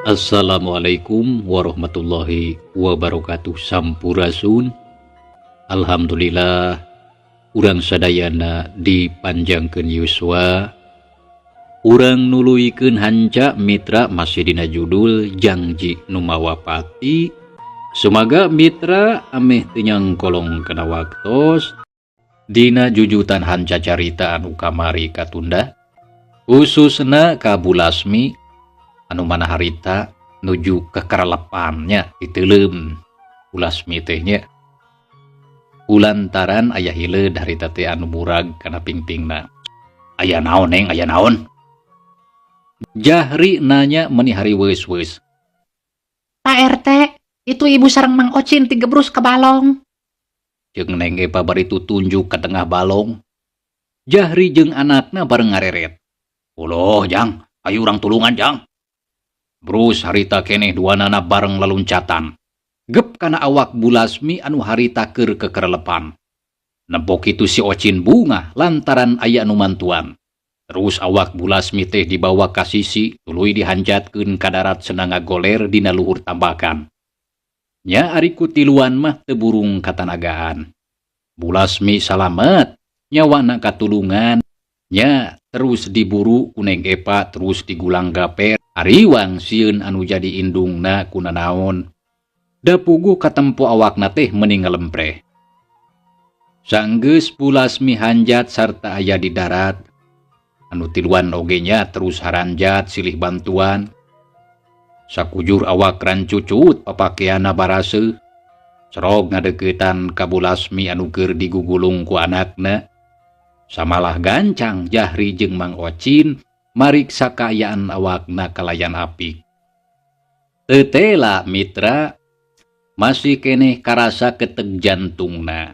Assalamualaikum warahmatullahi wabarakatuh. Sampurasun. Alhamdulillah, urang sadayana dipanjangkeun yuswa. Urang nuluykeun hanca, mitra, masih dina judul Jangji Nu Mawa Pati. Sumaga mitra ameh teu nyangkolong kana waktos dina jujutan hanca carita anu kamari katunda, khususna ka Bulasmi anu mana harita nuju kekerelepannya diteuleum Bulasmi teh nya, kulantaran aya hileud harita teh anu murag kana pingpingna. "Aya naon, Neng? Aya naon?" Jahri nanya meni hariweus-weus. "Pak RT, itu ibu sareng Mang Ocin tigebrus ke balong." Jeung Neng Epa bari tunjuk ke tengah balong. Jahri jeung anakna bareng ngareret. "Uloh, Jang, ayo urang tulungan, Jang." Brus harita keneh duanana bareng laluncatan. Gep kana awak Bulasmi anu harita keur kekerelepan. Nempok itu si Ocin bungah lantaran aya nu mantuan. Terus awak Bulasmi teh dibawa ka sisi, tuluy dihanjatkeun ka darat senang ngagoler dina luhur tambakan. Nya ari ku tiluan mah teu burung katanagaan. Bulasmi salamet, nyawana katulungan, nya terus diburu ku Neng Epa, terus digulang gaper, ariwang sieun anu jadi indungna kunanaon. Da puguh katempo awakna teh meni ngalempreh. Sanggeus Bulasmi hanjat sarta aya di darat, anu tiluan oge nya terus haranjat silih bantuan. Sakujur awak rancucut, papakeanna baraseuh. Serog ngadeuketan ka Bulasmi anu keur digugulung ku anakna. Samalah gancang Jahri jeung Mang Ocin mariksa kaayaan awakna kalayan apik. Teu tela, mitra, masih keneh karasa keteg jantungna.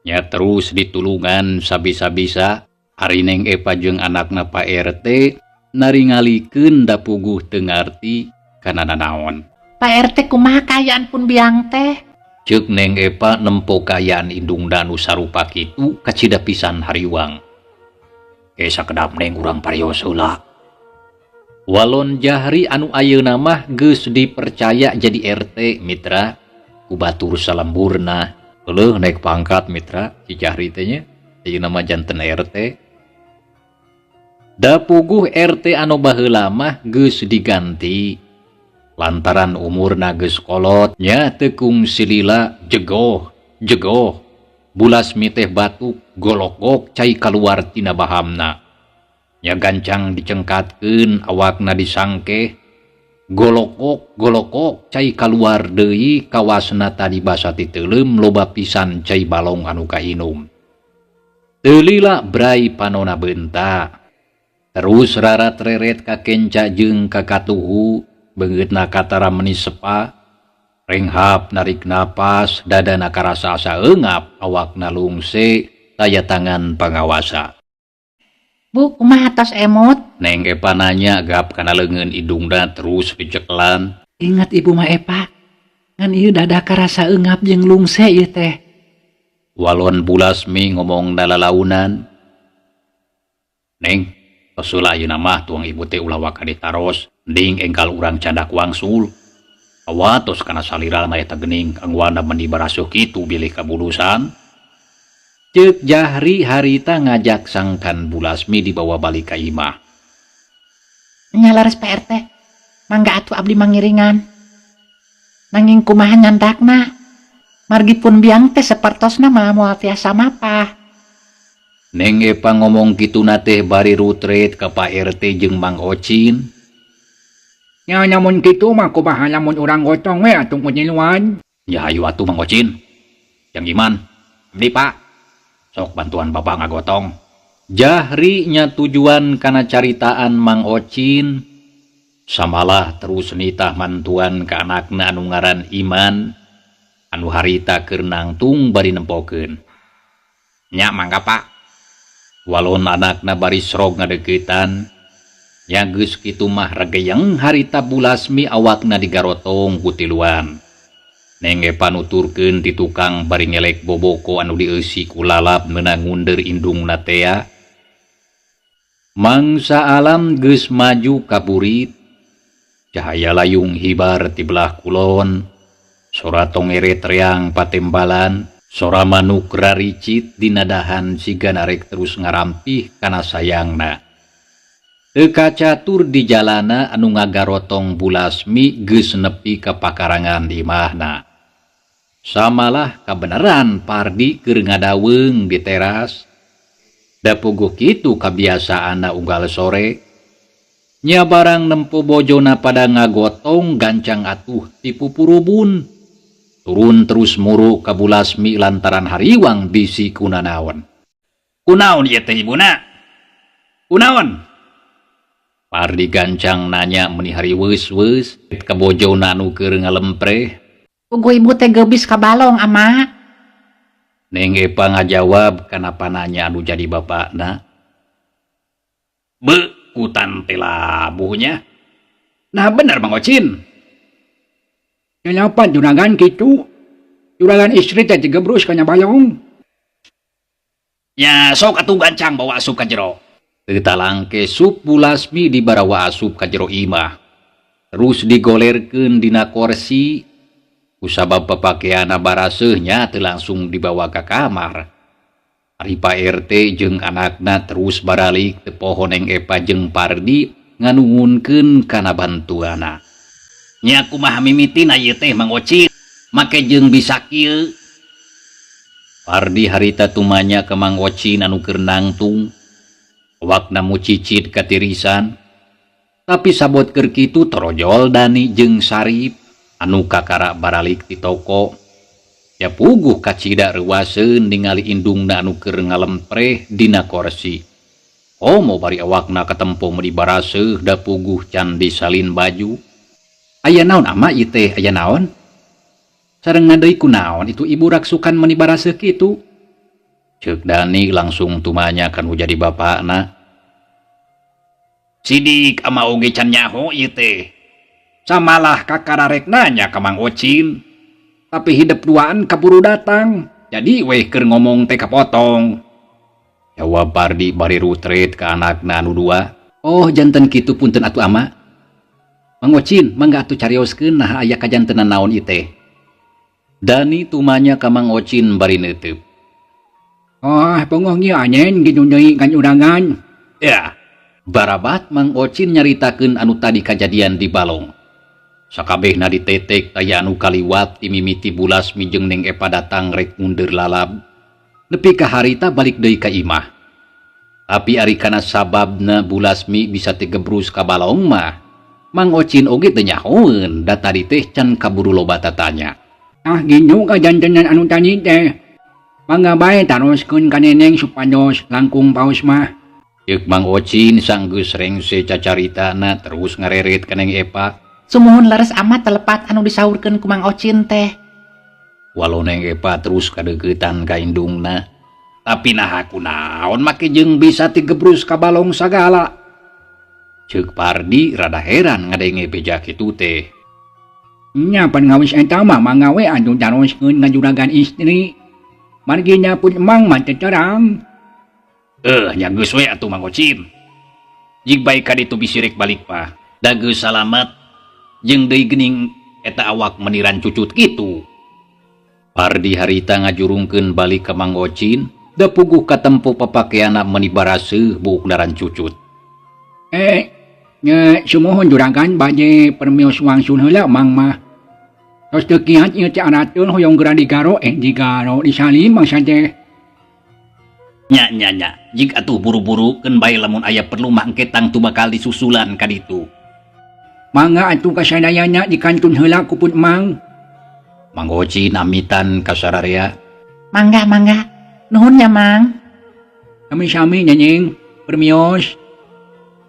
Nya terus ditulungan sabisa-bisa. Ari Neng Epa jeung anakna Pak RT naringalikeun da puguh teu ngarti kana nanaon. "Pak RT, kumaha kaayaan pun biang teh?" Ceuk Neng Epa nempo kaayaan indungna nu sarupa kitu kacida pisan hariwang. "Ke sakedap, Neng, urang parios heula." Walon Jahri anu ayeuna mah geus dipercaya jadi RT, mitra, ku batur salemburna. Euleuh, naik pangkat, mitra, si Jahri teh nya. Ayeuna mah janten RT. Da puguh RT anu baheula mah geus diganti lantaran umurna geus kolot. Nya teu kungsi lila jegoh jegoh Bulasmi teh batuk golokok, cai kaluar tina bahamna. Nya gancang dicengkatkeun, awakna disangkeh. Golokok golokok cai kaluar deui, kawasna tadi basa titeuleum loba pisan cai balong anu kainum. Teu lila brai panona beunta. Terus rarat-reret ka kenca jeung ka katuhu, beungeutna katara meni sepa. Renghap narik napas, dadana karasa asa eungap, awakna lungse, taya tangan pangawasa. "Bu, kumaha, tos emut?" Neng Epa nanya gap kana leungeun indungna terus dicekelan. "Ingat ibu mah, Epa. Ngan ieu dada karasa eungap jeung lungse ieu teh." Walon Bulasmi ngomong lalaunan. "Neng, tos heula ayeuna mah, tuang ibu teh ulah waka ditaros, mending enggal urang candak wangsul. Awa tos kana salirana eta geuning angwana meni baraseuh kitu bilih kabulusan." Ceuk Jahri harita ngajak sangkan Bulasmi dibawa balik ka imah. "Nya leres, Pak RT. Mangga atuh abdi mangiringan. Nanging kumaha nyandakna? Margi pun biang teh sapertosna mah moal tiasa mapah." Neng Epa ngomong kituna teh bari rutret ka Pak RT jeung Mang Ocin. "Nya lamun kitu mah kumaha lamun urang gotong we atuh ku tiluan?" "Ya hayu atuh, Mang Ocin. Yang Iman." "Abdi, Pak." "Sok bantuan Bapak ngagotong." Jahri nya tujuan kana caritaan Mang Ocin. Samalah terus nitah mantuan ka anakna anu ngaran Iman anu harita keur nangtung bari nempokeun. "Nya mangga, Pak." Walon anakna bari srog ngadeuketan. Nya geus kitu mah regeyeng harita Bulasmi awakna digarotong ku tiluan. Neng Epa nuturkeun di tukang bari ngelek boboko anu dieusi ku lalap meunang ngunder indungna tea. Mangsa alam geus maju ka burit. Cahaya layung hibar ti belah kulon, sora tongere teriang patembalan, sora manuk raricit dina dahan siga narek terus ngarampih kana sayangna. Teu kacatur di jalana anu ngagarotong Bulasmi geus nepi ka pakarangan imahna. Samalah kabeneran Pardi keur ngadaweung di teras. Da puguh kitu kabiasaanna unggal sore. Nya barang nempo bojona pada ngagotong gancang atuh ti pupurubun. Turun terus muru ka Bulasmi lantaran hariwang bisi kunanaon. Kunaon ieu teh ibuna? Kunaon? Pardi gancang nanya meni hariweus-weus ka bojona anu keur ngalempreh. Puguh ibu teh geubis ka balong ama. Neng Epa ngajawab kana pananya anu jadi bapakna. Beuh, kutan teh labuhnya. Nah bener Mang Ocin. Kenapa juragan kitu? Juragan istri teh digebrus kana balong. Ya sok atuh gancang bawa asup ka jero. Teu talangke sup Bulasmi dibarawa asup ka jero imah. Terus digolerkeun dina korsi. Kusabab papakeanna baraseuh nya teu langsung dibawa ka kamar. Ari Pak RT jeung anakna terus baralik teu poho Neng Epa jeung Pardi nganungunkeun kana bantuanna. Nya kumaha mimitina ieu teh Mang Ocin make jeung bisa kieu. Pardi harita tumanya ka Mang Ocin anu keur nangtung. Awakna mucicit katirisan. Tapi sabot keur kitu torojol Dani jeung Sarip anu kakara baralik ti toko. Ya puguh kacida reuwaseun ningali indungna anu keur ngalempreh dina korsi. Komo bari awakna katempo meuni baraseuh da puguh can disalin baju. Aya naon ama ieu teh aya naon? Sareng deui kunaon itu ibu raksukan meuni baraseuh kitu? Ceuk Dani langsung tumanya kanu jadi bapakna. Sidik ama oge can nyaho ieu teh. Samalah kakara rek nanya ka Mang Ocin. Tapi hidep duaan kaburu datang. Jadi weh keur ngomong teh kapotong. Jawab Pardi bari rutret ka anakna anu dua. Oh janten kitu punten atuh ama. Mang Ocin mangga atuh carioskeun naha aya kajantenan naon ieu teh. Dani tumanya ka Mang Ocin bari neuteup. Oh, pongoh ieu anyen gitu deui kan urangan. Ya, barabat Mang Ocin nyaritakeun anu tadi kajadian di balong. Sakabehna ditetek taya anu kaliwat ti mimiti Bulasmi jeung Neng Epa datang rek mundur lalab. Nepi ka harita balik deui ka imah. Tapi ari kana sababna Bulasmi bisa tigebrus ka balong mah, Mang Ocin oge teu nyahoeun da tadi teh can kaburu loba tatanya. Ah ginju kajantenan anu tadi teh. Mangga bae taroskeun ka neneng supados langkung paus mah. Ceuk Mang Ocin sanggeus rengse cacaritana terus ngareret ka Neng Epa. Sumuhun leres amat telepat anu disaurkeun ku Mang Ocin teh. Walau Neng Epa terus kadeuketan ka indungna. Tapi naha kunaon make jeung bisa tigebrus ka balong sagala. Ceuk Pardi rada heran ngadenge beja kitu teh. Nya pan ngawis eta mah mangga we atuh taroskeun ka juragan istri. Margi nya pun emang mah teu terang. Nya geus we atuh Mang Ocin. Jig bae ka ditu bisi rek balik mah. Da geus salamet jeung deui geuning eta awak meniran cucut kitu. Pardi harita ngajurungkeun balik ka Mang Ocin, da puguh katempo papakeanna meuni baraseuh buuk daran cucut. Nya sumuhun juragan bade permios wangsul heula Mang mah. Tos teu kiat ieu teh arateul hoyong geura digaro, digaro disalim bangsa teh. Nya nya nya, jig atuh buru-buru keun bae lamun aya perlu mah engke tangtu bakal disusulan ka ditu. Mangga atuh kasadayana dikantun heula ku pun Mang. Mang Ocin amitan ka sararea. Mangga mangga, nuhun nya Mang. Sami-sami nyenyeng, permios.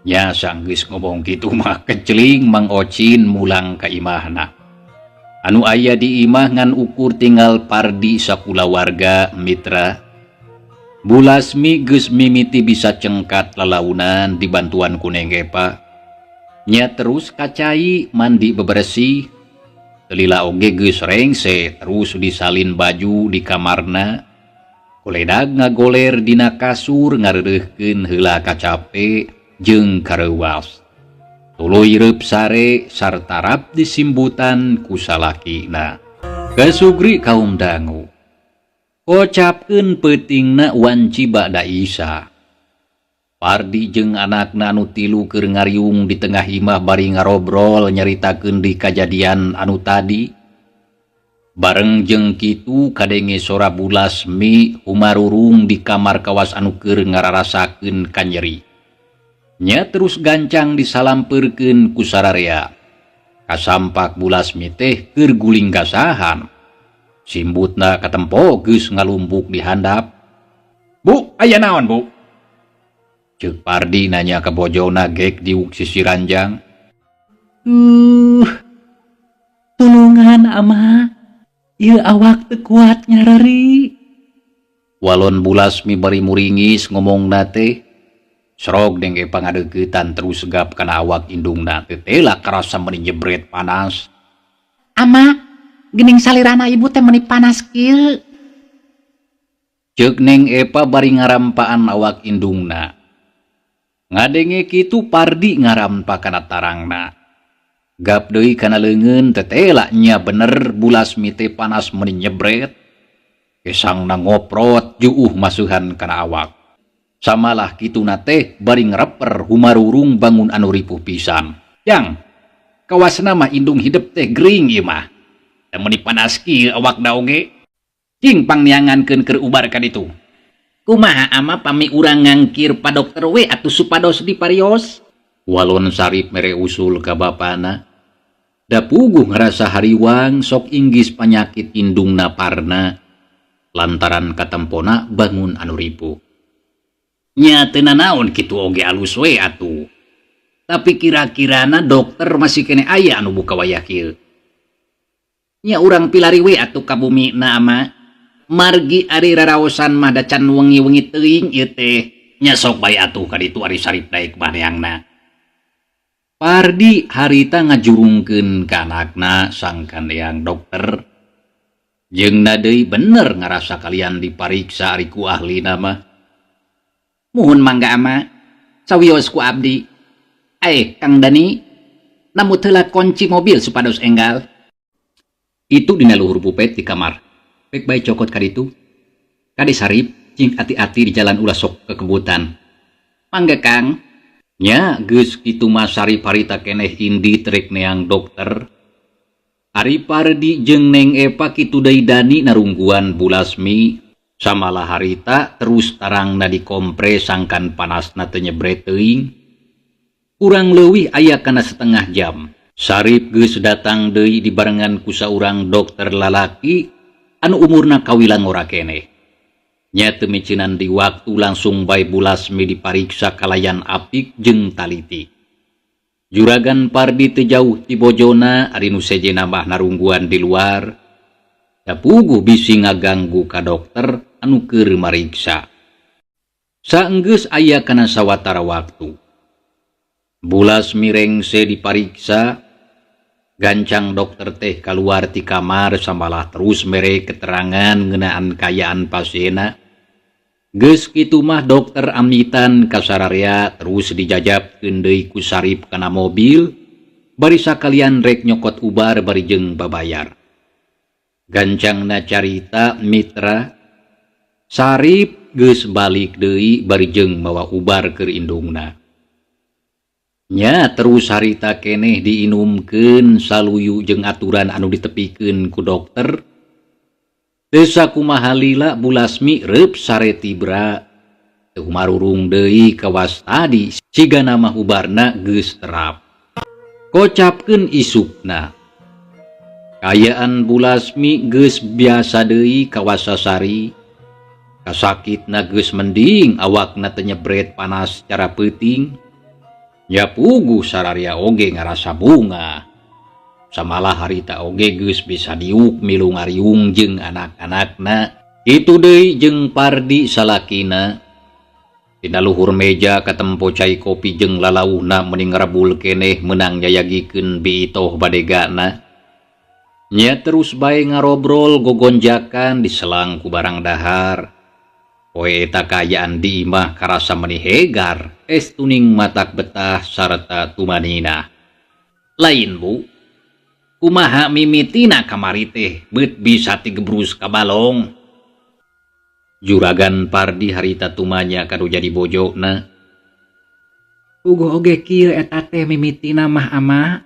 Nya sanggeus ngomong kitu mah keceling Mang Ocin mulang ka imahna. Anu aya di imah ngan ukur tinggal Pardi sakulawarga mitra. Bulasmi geus mimiti bisa cengkat lalaunan dibantuan ku Neng Epa. Nya terus kacai mandi bebersih. Lila oge geus rengse terus disalin baju di kamarna. Koledag ngagoler dina kasur ngareureuhkeun heula kacape jeung kareuwas. Tuluy reup sare sarta rap disimbutan ku salakina. Kasugri kaum dangu. Kocapkeun peutingna wanci ba'da Isya. Pardi jeung anakna anu tilu keur ngariung di tengah imah bari ngarobrol nyaritakeun di kajadian anu tadi. Bareng jeung kitu kadenge sora Bulasmi humarurung di kamar kawas anu keur ngararasakeun kanyeri. Nya terus gancang disalampeurkeun ku sararea. Kasampak Bulasmi teh keur guling gasahan. Simbutna katempo geus ngalumpuk di handap. Bu, aya naon, Bu? Ceuk Pardi nanya ka bojona gek diuk sisi ranjang. Tulungan ama, ieu awak teu kuat nyareri. Walon Bulasmi bari muringis ngomongna teh. Serog denge pangadeuketan terus gap kana awak indungna teh tela karasa meuni jebret panas. Ama, geuning salirana ibu teh meuni panas kieu. Ceuk Neng Epa bari ngarampaan awak indungna. Ngadenge kitu Pardi ngarampa kana tarangna. Gap deui kana leungeun tetela nya bener Bulasmi teh panas meuni nyebret. Kesangna ngoprot juuh masuhan kana awak. Samalah kituna teh bari ngereper humarurung bangun anu ripuh pisan. Jang, kawasna mah indung hidep teh gering ieu mah. Da meuni panas kieu awakna oge. Cing pangniangankeun keur ubar ka ditu. Kumaha ama pami urang ngangkir pa dokter we atuh supados diparios? Walon Sarip mere usul ka bapana. Da puguh ngarasa hariwang sok inggis panyakit indungna parna lantaran katempona bangun anu ripuh. Nya teu nanaon kitu oge alus we atuh. Tapi kira-kirana dokter masih kene aya anu buka wayah kieu. Nya urang pilari we atuh ka bumi na ama. Margi ari raraosan mah da can wengi-wengi teuing ieu teh. Nya sok bae atuh ka ditu ari Sarip daek mah neangna. Pardi harita ngajurungkeun ka anakna sangkan neang dokter. Jeung deui bener ngarasa kalian dipariksa ari ku ahlina mah. Muhun mangga ama, sawios ku abdi. Kang Dani, namut heula kunci mobil supados enggal. Itu dina luhur pupet di kamar. Pek bae cokot ka ditu. Kade Sarip, cing ati-ati di jalan ulah sok kekebutan. Mangga Kang. Nya geus kitu mah Sarip harita keneh indi trek neang dokter. Ari Pardi jeung Neng Epa kitu deui Dani narungguan Bulasmi. Samalah harita terus tarangna dikompres sangkan panasna teu nyebret teuing. Kurang leuwih aya kana setengah jam. Sarip geus datang deui dibarengan ku saurang dokter lalaki anu umurna kawilang ora keneh. Nya teu micinan di waktu langsung bae Bulasmi dipariksa kalayan apik jeung taliti. Juragan Pardi teu jauh ti bojona ari nu sejenna mah narungguan di luar. Da puguh bisi ngaganggu ka dokter anu keur mariksa. Saenggeus aya kana sawatara waktu. Bulasmi rengse dipariksa. Gancang dokter teh kaluar ti kamar samalah terus mere keterangan ngeunaan kaayaan pasienna. Geus kitu mah dokter amitan ka sararea terus dijajabkeun deui ku Sarip kana mobil bari sakalian rek nyokot ubar bari jeung babayar. Gancangna carita mitra Sarip geus balik deui bari jeung mawa ubar keur indungna. Nya terus harita keneh diinumkeun saluyu jeung aturan anu ditepikeun ku dokter. Teu sakumaha lila Bulasmi reup sare tibra. Teu marurung deui kawas tadi sigana mah ubarna geus terap. Kocapkeun isukna. Kaayaan Bulasmi geus biasa deui kawas sasari. Kasakitna geus mending awakna teu nyebret panas cara peuting. Nya puguh sararia oge ngarasa bunga. Samalah harita oge geus bisa diuk milu ngariung jeung anak-anakna. Kitu deui jeung Pardi salakina. Dina luhur meja katempo cai kopi jeung lalauhna meni ngarebul keneh meunang nyayagikeun biitoh badegana. Nya terus bae ngarobrol gogonjakan diselang ku barang dahar. Poe eta kaayaan di imah karasa meni hegar, es tuning matak betah sarta tumanina. Lain Bu. Kumaha mimitina kamari teh beut bisa tigebrus ka balong. Juragan Pardi harita tumanya ka nu jadi bojona. Puguh oge kieu eta teh mimitina mah ama.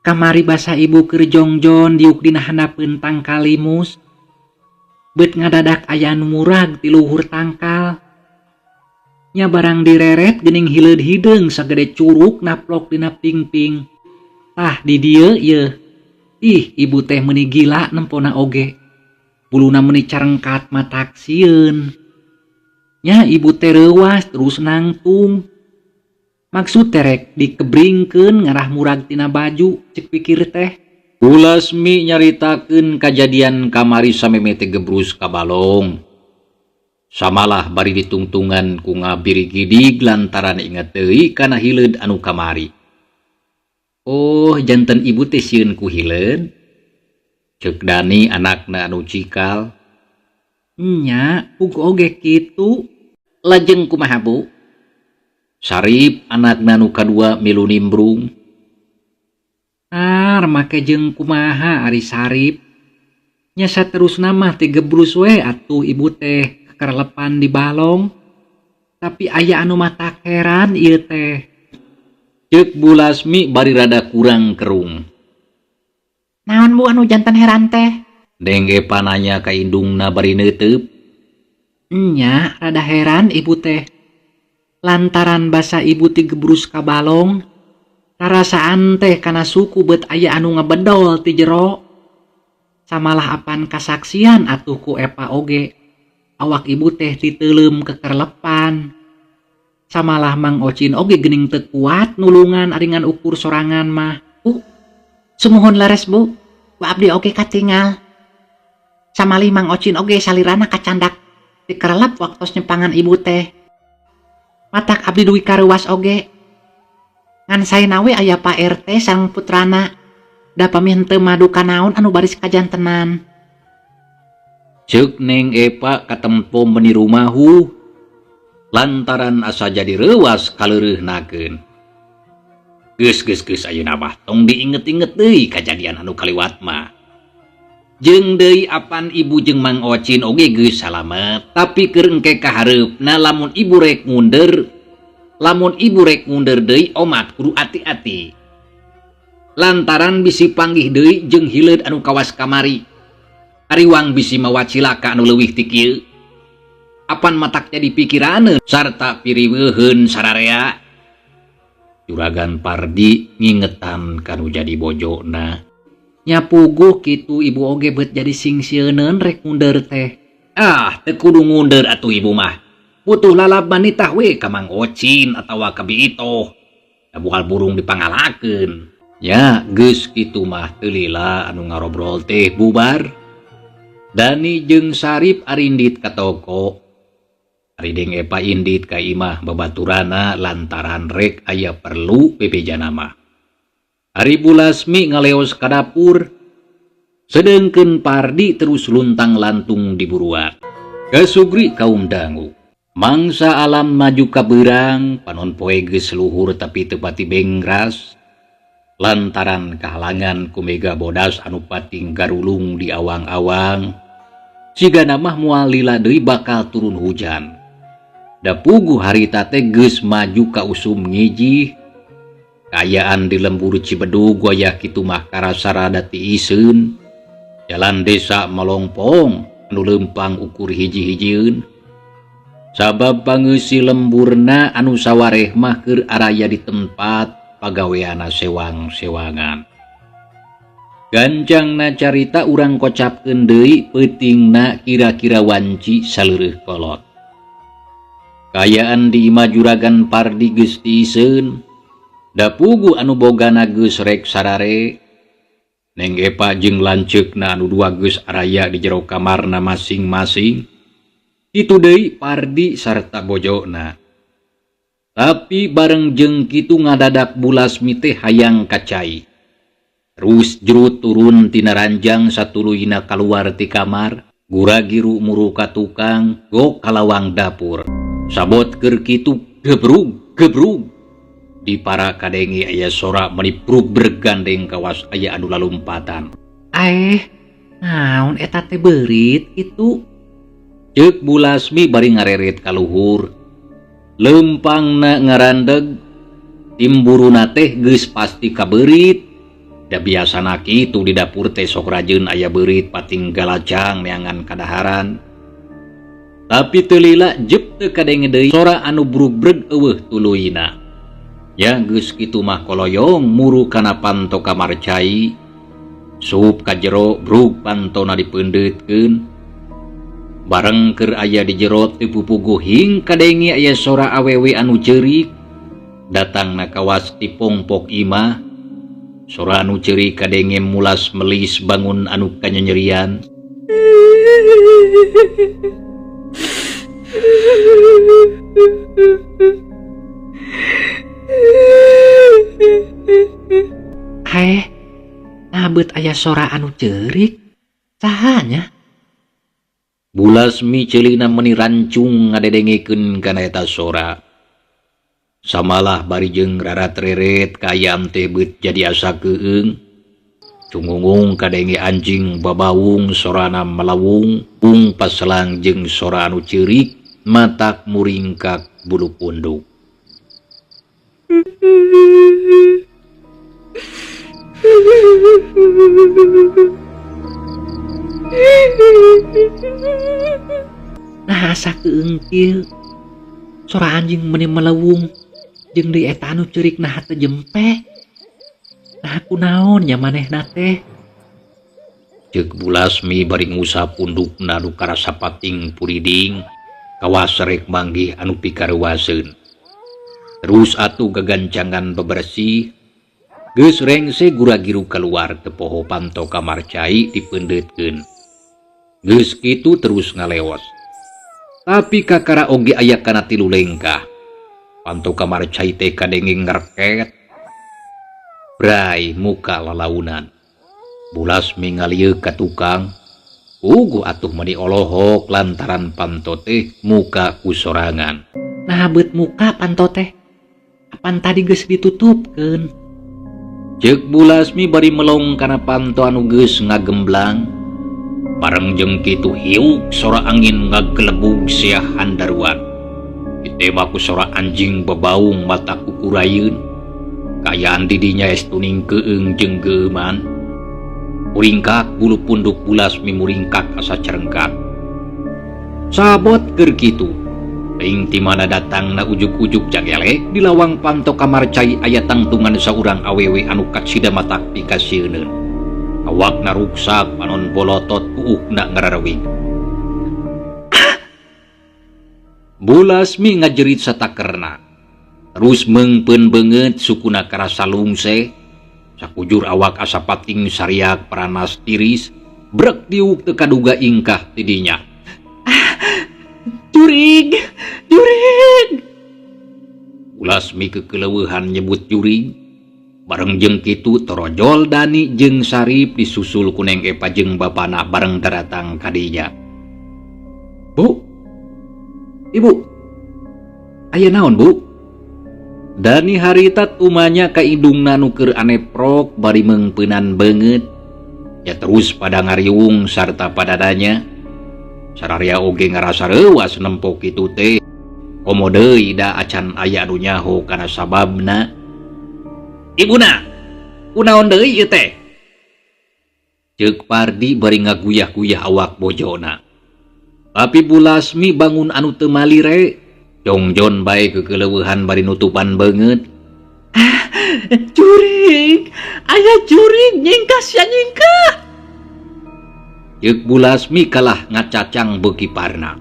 Kamari basa ibu keur jongjon diuk dina handapeun tangkal limus. Beut ngadadak aya nu murag ti luhur tangkal. Nya barang direret geuning hileud hideung sagede curuk naplok dina pingping. Tah di dieu yeuh. Ih ibu teh meuni gila nempona oge. Buluna meuni carengkat matak sieun. Nya ibu teh reuwas terus nangtung. Maksud teh rek dikebringkeun ngarah murag tina baju cek pikir teh. Bu Lasmi nyaritakeun kajadian kamari sameme teh gebrus ka balong. Samalah bari ditungtungan ku ngabirigidig lantaran inget deui kana hileud anu kamari. Oh, janten ibu teh sieun ku hileud? Ceuk Dani anakna anu cikal. Nya, puguh oge kitu. Lajeng kumaha Bu? Sarip anakna nu kadua milu nimbrung. Tar make jeung kumaha ari Sarip. Nya saterusna mah tigebrus we atuh ibu teh kakarelepan di balong. Tapi aya anu matak heran ieu teh. Ceuk Bu Lasmi bari rada kurang kerung. Naon Bu anu janten heran teh? Neng Epa nanya ka indungna bari neuteup. Nya rada heran ibu teh. Lantaran basa ibu tigebrus ka balong, rarasaan teh kana suku beut aya anu ngebedol ti jero. Samalah apan kasaksian atuh ku Epa oge. Awak ibu teh titeuleum kekerlepan. Samalah Mang Ocin oge geuning teu kuat nulungan ari ngan ukur sorangan mah. Bu, sumuhun leres Bu. Ku abdi oge katingal. Samalih Mang Ocin oge salirana kacandak dikerelep waktos nyepangan ibu teh. Matak abdi dugi kareuwas oge. Ngan saena we aya Pak RT sareng putrana. Da pamih henteu madu kanaon anu baris kajantenan. Ceuk Neng Epa katempo meuni rumahu. Lantaran asa jadi reuwas kaleureihnakeun. Geus geus geus ayeuna mah tong diinget-inget deui kajadian anu kaliwat mah. Jeung deui apan ibu jeung Mang Ocin oge geus salamet, tapi keur engke kahareupna lamun ibu rek ngunder, lamun ibu rek ngunder deui omat kudu ati-ati. Lantaran bisi panggih deui jeung hileud anu kawas kamari. Ariwang bisi mawa cilaka anu leuwih ti kieu. Apan matak jadi pikiraneun sarta piriweuheun sararea. Juragan Pardi ngingetan kanu jadi bojona. Nya puguh kitu ibu oge beut jadi singsieuneun rek ngunder teh. Ah, teu kudu ngunder atuh ibu mah. Butuh lalab manitah we ka Mang Ocin atawa ka Bi Itoh. Da bual burung dipangalakeun. Nya geus kitu mah teu lila anu ngarobrol teh bubar. Dani jeung Sarip arindit ka toko. Ari Deng Epa indit ka imah babaturana lantaran rek aya perlu bebejana mah. Ari Bu Lasmi ngaleos ka dapur. Sedengkeun Pardi terus luntang-lantung di buruan. Kasugri kaum dangu. Mangsa alam maju ka beurang, panon poe geus luhur tapi teu pati bengras. Lantaran kahalangan ku mega bodas anu pating garulung di awang-awang. Sigana mah moal lila deui bakal turun hujan. Da puguh harita teh geus maju ka usum ngijih. Kaayaan di lembur Cibedug wayah kitu mah karasa rada tiiseun. Jalan desa malongpong anu leumpang ukur hiji-hijieun. Sabab pangeusi lemburna anu sawareh mah keur araya di tempat pagaweana sewang-sewangan. Gancangna carita urang kocapkeun deui peutingna kira-kira wanci saleureih kolot. Kaayaan di imah Juragan Pardi geus tiiseun. Da puguh anu bogana geus rek sarare. Neng Epa jeung lanceukna anu dua geus araya di jero kamarna masing-masing. Kitu deui Pardi sarta bojona. Tapi bareng jeung kitu ngadadak Bu Lasmi teh hayang ka cai. Terus jero turun tina ranjang satuluyna kaluar ti kamar, gura-giru muru ka tukang, gok kalawang dapur. Sabot keur kitu gebrug gebrug. Di para kadenge aya sora meni brug gandeng kawas aya anu lalumpatan. Aeh, naon eta teh beurit kitu? Ceuk Bu Lasmi bari ngareret ka luhur. Leumpangna ngarandeg, timburuna teh geus pasti kabeurit. Da biasana kitu di dapur teh sok rajeun aya beurit pating galacang neangan kadaharan. Tapi teu lila jep teu kadenge deui sora anu brugbreg eueuh tuluyna. Ya geus kitu mah koloyong muru kana panto kamar cai. Sup ka jero brug pantona dipeundeutkeun. Bareng keur aya di jero teu pupuguh hing kadenge aya sora awewe anu ceurik. Datangna kawas ti pongpok imah. Sora anu ceurik kadenge mulas melis bangun anu kanyanyerian. Aeh, nabeut aya sora anu ceurik. Saha nya? Bu Lasmi ceulina meni rancung ngadedengekeun kana eta sora. Samalah bari jeung rarat-reret kaayaan teh beut jadi asa keueung. Cungungung kadenge anjing babawung sorana melawung, pung paselang jeung sora anu ceurik matak muringkak bulu punduk. Nah asa keueung kieu. Sora anjing meni melewung jeung deui eta anu ceurik nah teu jempe. Nah kunaon nya manehna teh? Ceuk Bu Lasmi bari ngusap pundukna nu karasa pating puriding kawas rek manggih anu pikaruaseun. Terus atuh gagancangan bebersih. Geus rengse gura-giru keluar teu poho panto kamar cai dipeundeutkeun. Geus kitu terus ngaleos. Tapi kakara oge aya kana tilu lengkah. Panto kamar cai teh kadenge ngerket. Bray muka lalaunan. Bu Lasmi ngalieuk ka tukang. Puguh atuh meuni olohok lantaran panto teh muka ku sorangan. Nah beut muka panto teh. Apan tadi geus ditutupkeun. Ceuk Bu Lasmi bari melong kana panto anu geus ngagemblang. Bareng jeung kitu hiuk sora angin ngagelebug siah handaruan. Ditema ku sora anjing babaung mata kukurayeun. Kaayaan di dinya estu ningkeueung jeung geueuman. Muringkak bulu punduk Bu Lasmi muringkak asa cerengkak. Sabot keur kitu. Teuing ti mana datangna ujug-ujug jagelek di lawang panto kamar cai aya tangtungan saurang awewe anu kacida matak pikasieuneun. Awakna ruksak panon bolotot kuukna ngararewing. Bu Lasmi ngajerit satakerna. Terus meungpeun beungeut sukuna karasa lungse. Sakujur awak asa pating sariak paranas tiris, brek diuk teu kaduga ingkah ti dinya. Jurig, jurig. Bu Lasmi kekeleueuhan nyebut jurig. Bareng jeung kitu torojol Dani jeung Sarip disusul ku Neng Epa jeung bapana bareng daratang ka dinya. Bu, Ibu, aya naon Bu? Dani harita tumanya ka indungna nu keur aneprok bari meungpeunan beungeut. Ya terus pada ngariung sarta padadanya. Sararia oge ngarasa reuas nempo kitu teh. Komo deui da acan aya anu nyaho kana sababna. Ibuna, kunaon deui ieu teh? Ceuk Pardi bari ngaguyah-guyah awak bojona. Tapi Bu Lasmi bangun anu teu malire. Jongjon bae kekeleueuhan bari nutupan beungeut. Ah, jurig, aya jurig nyingkah sia nyingkah. Ceuk Bu Lasmi kalah ngacacang beuki parna.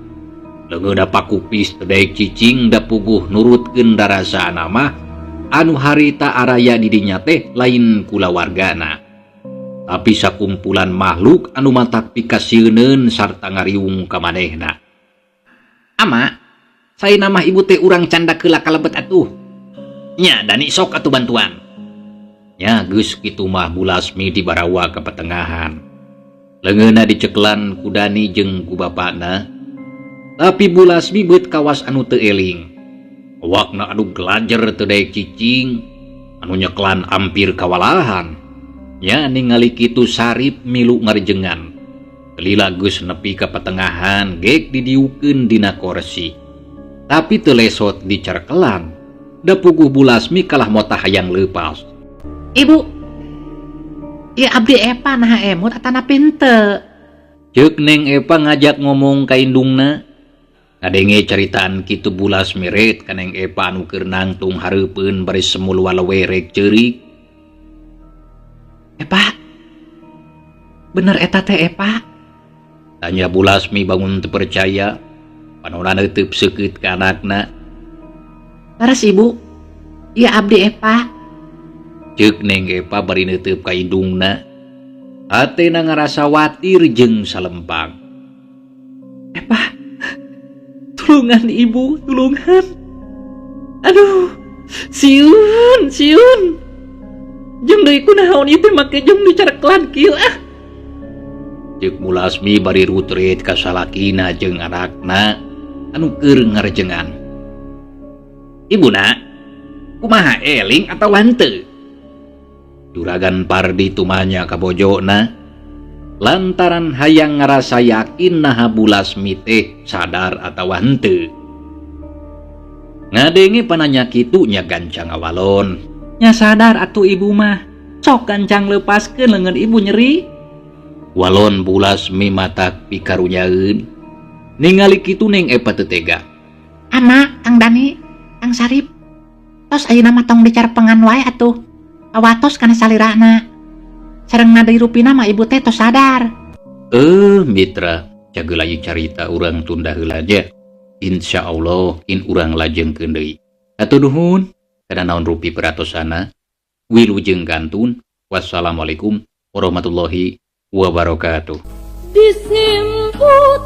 Leungeuna pakupis teu daek cicing da puguh nurutkeun darasana mah anu harita araya di dinya teh lain kulawargana. Tapi sakumpulan makhluk anu matak pikasieuneun sarta ngariung ka manehna. Ama, saena mah ibu teh urang candak heula kalebet atuh. Nya Dani sok atuh bantuan. Nya geus kitu mah Bu Lasmi dibarawa ka petengahan. Leungeunna diceklan ku Dani jeung ku bapana. Tapi Bu Lasmi beut kawas anu teu eling. Awakna anu gelajer teu daek cicing, anu nyeklan ampir kawalahan. Nya ningali kitu Sarip milu ngarejengan. Lila geus nepi ka patengahan gek didiukeun dina korsi. Tapi teu lesot dicerkelan. Da puguh Bu Lasmi kalah motah hayang leupas. Ibu, ieu abdi Epa naha emut atanapi henteu? Ceuk Neng Epa ngajak ngomong ka indungna. Ngadenge caritaan kitu Bu Lasmi ret ka Neng Epa anu keur nangtung hareupeun bari semul walewe rek ceurik. Epa, bener eta teh Epa? Tanya Bu Lasmi bangun teu percaya. Panona neuteub seukeut ka anakna. Leres ibu, ieu abdi Epa. Ceuk Neng Epa bari neuteub ka indungna. Hatena ngarasa watir jeung salempang. Epa, tulungan ibu, tulungan. Aduh, siun, siun. Jeung deui kunaon ieu teh make jeung dicareklan kieu ah. Ceuk Bu Lasmi bari rutret ka salakina jeung anakna anu keur ngarejengan. Ibuna, kumaha eling atawa henteu? Juragan Pardi tumanya ka bojona lantaran hayang ngarasa yakin naha Bu Lasmi teh sadar atawa henteu. Ngadenge pananya kitu nya gancang ngawalon. Nya sadar atuh ibu mah. Sok gancang lepaskeun leungeun ibu nyeri. Walon Bu Lasmi matak pikarunyaeun. Ningali kitu Neng Epa teu tega. Ama, Kang Dani, Kang Sarip. Tos ayeuna mah tong dicarpengan wae atuh. Awatos kana salirana. Sareng deui rupina mah ibu teh tos sadar. Mitra, cageula ieu carita urang tunda heula nya. Insya Allah in urang lajengkeun deui. Hatur nuhun kana naon rupi peratosana. Wilujeng kantun. Wassalamualaikum warahmatullahi wabarakatuh. Disimput.